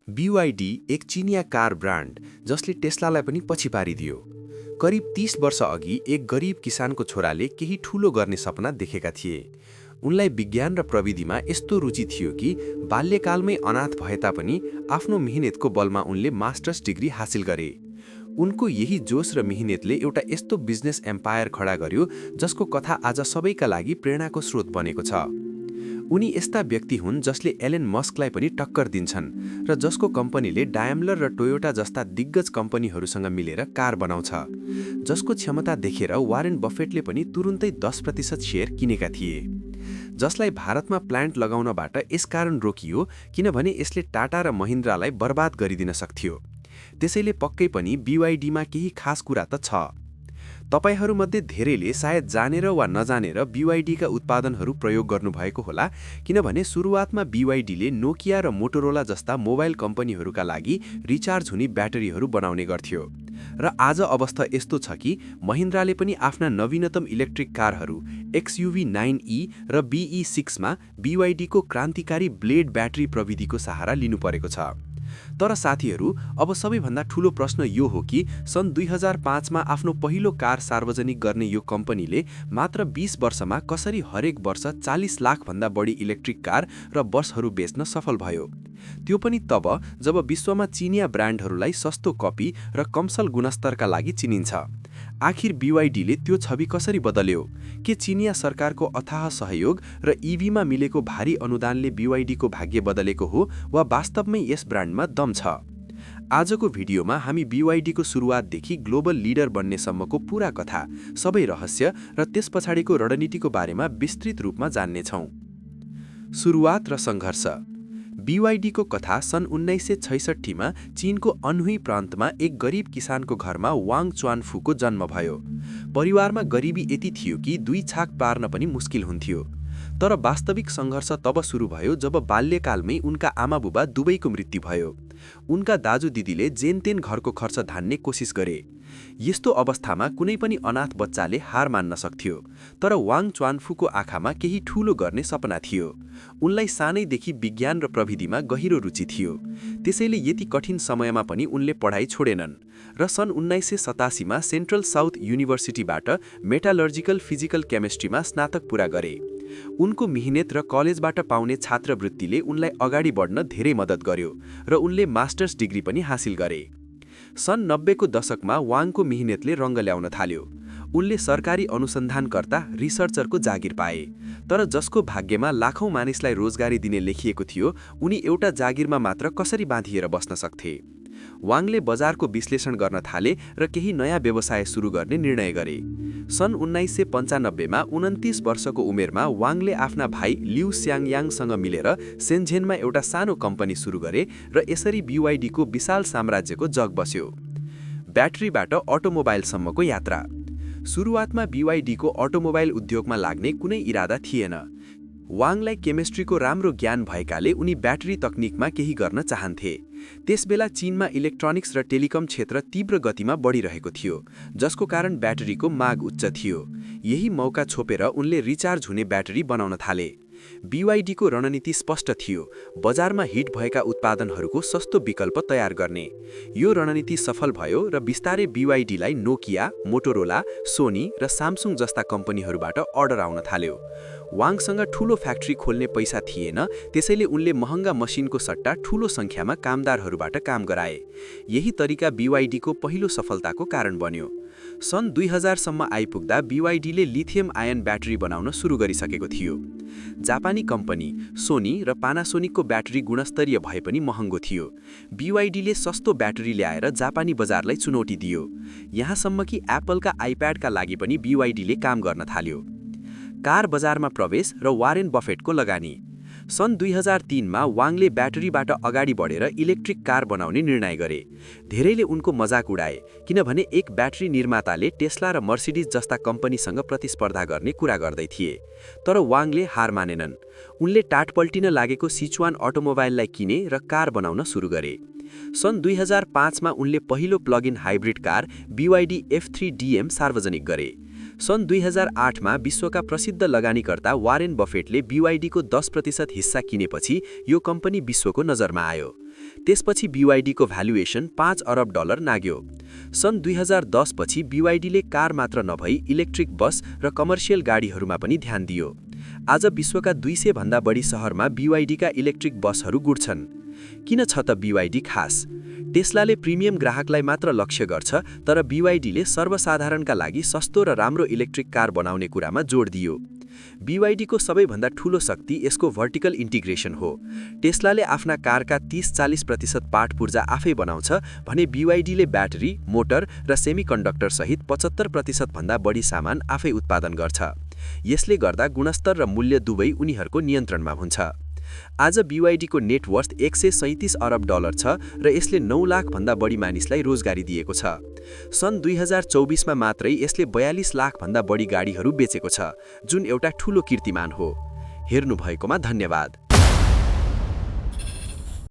BYD एक चिनिया car brand जसले टेस्लालाई पनि पछि पारिदियो। करिब 30 वर्ष अघि एक गरिब किसानको छोराले केही ठूलो गर्ने सपना देखेका थिए। उनलाई विज्ञान र प्रविधिमा यस्तो रुचि थियो कि बाल्यकालमै अनाथ भए तापनि आफ्नो मेहनतको बलमा उनले मास्टर्स डिग्री हासिल गरे। उनको यही जोश र मेहनतले एउटा यस्तो बिजनेस एम्पायर खडा गर्यो जसको कथा आज सबैका लागि प्रेरणाको स्रोत बनेको छ। उनी यस्ता व्यक्ति हुन् जसले एलन मस्कलाई पनि टक्कर दिन्छन् र जसको कम्पनीले डायमलर र टोयोटा जस्ता दिग्गज कम्पनीहरूसँग मिलेर कार बनाउँछ, जसको क्षमता देखेर वारेन बफेटले पनि तुरुन्तै 10% शेयर किनेका थिए, जसलाई भारतमा प्लान्ट लगाउनबाट यसकारण रोकियो किनभने यसले टाटा र महिन्द्रालाई बर्बाद गरिदिन सक्थ्यो। त्यसैले पक्कै पनि BYDमा केही खास कुरा त छ। तपाईहरूमध्ये धेरैले सायद जानेर वा नजानेर BYDका उत्पादनहरू प्रयोग गर्नुभएको होला, किनभने सुरुवातमा BYDले नोकिया र मोटोरोला जस्ता मोबाइल कम्पनीहरूका लागि रिचार्ज हुने ब्याटरीहरू बनाउने गर्थ्यो। र आज अवस्था यस्तो छ कि महिन्द्राले पनि आफ्ना नवीनतम इलेक्ट्रिक कारहरू XUV 9e र BE6मा BYDको क्रान्तिकारी ब्लेड ब्याट्री प्रविधिको सहारा लिनुपरेको छ। तर साथीहरू, अब सबैभन्दा ठूलो प्रश्न यो हो कि सन् 2005मा आफ्नो पहिलो कार सार्वजनिक गर्ने यो कम्पनीले मात्र 20 वर्षमा कसरी हरेक वर्ष 40 लाख भन्दा बढी इलेक्ट्रिक कार र बसहरू बेच्न सफल भयो। त्यो पनि तब जब विश्वमा चिनिया ब्रान्डहरूलाई सस्तो कपी र कमसल गुणस्तरका लागि चिनिन्छ। आखिर BYDले त्यो छवि कसरी बदल्यो? के चिनिया सरकारको अथाह सहयोग र EVमा मिलेको भारी अनुदानले BYDको भाग्य बदलेको हो वा वास्तवमै यस ब्रान्डमा दम छ? आजको भिडियोमा हामी BYDको सुरुवातदेखि ग्लोबल लिडर बन्नेसम्मको पूरा कथा, सबै रहस्य र त्यस पछाडिको रणनीतिको बारेमा विस्तृत रूपमा जान्नेछौँ। सुरुवात र सङ्घर्ष। BYDको कथा सन् 1966मा चीनको अनहुई प्रान्तमा एक गरिब किसानको घरमा वाङ च्वानफूको जन्म भयो। परिवारमा गरिबी यति थियो कि 2 छाक पार्न पनि मुस्किल हुन्थ्यो। तर वास्तविक सङ्घर्ष तब सुरु भयो जब बाल्यकालमै उनका आमाबुबा दुवैको मृत्यु भयो। उनका दाजु दिदीले जेनतेन घरको खर्च धान्ने कोसिस गरे। यस्तो अवस्थामा कुनै पनि अनाथ बच्चाले हार मान्न सक्थ्यो। तर वाङ च्वानफूको आँखामा केही ठूलो गर्ने सपना थियो। उनलाई सानैदेखि विज्ञान र प्रविधिमा गहिरो रुचि थियो। त्यसैले यति कठिन समयमा पनि उनले पढाइ छोडेनन् र सन् 1987मा सेन्ट्रल साउथ युनिभर्सिटीबाट मेटालर्जिकल फिजिकल केमिस्ट्रीमा स्नातक पूरा गरे। उनको मेहनत र कलेजबाट पाउने छात्रवृत्तिले उनलाई अगाडि बढ्न धेरै मद्दत गर्यो र उनले मास्टर्स डिग्री पनि हासिल गरे। सन् 90को दशकमा वाङको मेहनतले रङ्ग ल्याउन थाल्यो। उनले सरकारी अनुसन्धानकर्ता रिसर्चरको जागिर पाए। तर जसको भाग्यमा लाखौं मानिसलाई रोजगारी दिने लेखिएको थियो, उनी एउटा जागिरमा मात्र कसरी बाँधिएर बस्न सक्थे? वाङले बजारको विश्लेषण गर्न थाले र केही नयाँ व्यवसाय सुरु गर्ने निर्णय गरे। सन् 1995मा 29 वर्षको उमेरमा वाङले आफ्ना भाइ लिउ स्याङयाङसँग मिलेर सेन्झेनमा एउटा सानो कम्पनी सुरु गरे र यसरी BYDको विशाल साम्राज्यको जग बस्यो। ब्याट्रीबाट अटोमोबाइलसम्मको यात्रा। सुरुवातमा BYDको अटोमोबाइल उद्योगमा लाग्ने कुनै इरादा थिएन। वाङलाई केमिस्ट्रीको राम्रो ज्ञान भएकाले उनी ब्याट्री तकनिकमा केही गर्न चाहन्थे। त्यसबेला चीनमा इलेक्ट्रोनिक्स र टेलिकम क्षेत्र तीव्र गतिमा बढिरहेको थियो, जसको कारण ब्याट्रीको माग उच्च थियो। यही मौका छोपेर उनले रिचार्ज हुने ब्याट्री बनाउन थाले। BYDको रणनीति स्पष्ट थियो, बजारमा हिट भएका उत्पादनहरूको सस्तो विकल्प तयार गर्ने। यो रणनीति सफल भयो र बिस्तारै BYDलाई नोकिया, मोटोरोला, सोनी र सामसुङ जस्ता कम्पनीहरूबाट अर्डर आउन थाल्यो। वाङसँग ठूलो फ्याक्ट्री खोल्ने पैसा थिएन, त्यसैले उनले महँगा मसिनको सट्टा ठूलो सङ्ख्यामा कामदारहरूबाट काम गराए। यही तरिका BYDको पहिलो सफलताको कारण बन्यो। सन् 2000सम्म आइपुग्दा BYDले लिथियम आयन ब्याट्री बनाउन सुरु गरिसकेको थियो। जापानी कम्पनी सोनी र पानासोनिकको ब्याट्री गुणस्तरीय भए पनि महँगो थियो। BYDले सस्तो ब्याट्री ल्याएर जापानी बजारलाई चुनौती दियो। यहाँसम्म कि एप्पलका आइप्याडका लागि पनि BYDले काम गर्न थाल्यो। कार बजारमा प्रवेश र वारेन बफेटको लगानी। सन् 2003मा वाङले ब्याट्रीबाट अगाडि बढेर इलेक्ट्रिक कार बनाउने निर्णय गरे। धेरैले उनको मजाक उडाए, किनभने एक ब्याट्री निर्माताले टेस्ला र मर्सिडिज जस्ता कम्पनीसँग प्रतिस्पर्धा गर्ने कुरा गर्दै थिए। तर वाङले हार मानेनन्। उनले टाटपल्टिन लागेको सिचुआन अटोमोबाइललाई किने र कार बनाउन सुरु गरे। सन् 2005मा उनले पहिलो plug-in hybrid car BYD F3 DM सार्वजनिक गरे। सन् 2008मा विश्वका प्रसिद्ध लगानीकर्ता वारेन बफेटले BYDको 10% हिस्सा किनेपछि यो कम्पनी विश्वको नजरमा आयो। त्यसपछि BYD को भ्यालुएसन $5 अरब नाग्यो। सन् 2010 पछि BYD ले कार मात्र नभई इलेक्ट्रिक बस र कमर्सियल गाडीहरूमा पनि ध्यान दियो। आज विश्वका 200 भन्दा बढी शहरमा BYD का इलेक्ट्रिक बसहरू गुड्छन्। किन छ त BYD खास? टेस्लाले प्रिमियम ग्राहकलाई मात्र लक्ष्य गर्छ, तर BYD ले सर्वसाधारणका लागि सस्तो र राम्रो इलेक्ट्रिक कार बनाउने कुरामा जोड दियो। BYD को सबैभन्दा ठूलो शक्ति यसको भर्टिकल इन्टिग्रेसन हो। टेस्लाले आफ्ना कारका 30-40% पार्ट पूर्जा आफै बनाउँछ भने BYD ले ब्याट्री, मोटर र सेमिकन्डक्टर सहित 75% भन्दा बढी सामान आफै उत्पादन गर्छ। यसले गर्दा गुणस्तर र मूल्य दुवै उनीहरूको नियन्त्रणमा हुन्छ। आज BYD को नेटवर्थ $137 अरब छ र यसले 9 लाख भन्दा बढी मानिसलाई रोजगारी दिएको छ। सन् 2024 मा मात्रै यसले 42 लाख भन्दा बढी गाडीहरू बेचेको छ, जुन एउटा ठूलो कीर्तिमान हो। हेर्नुभएकोमा धन्यवाद।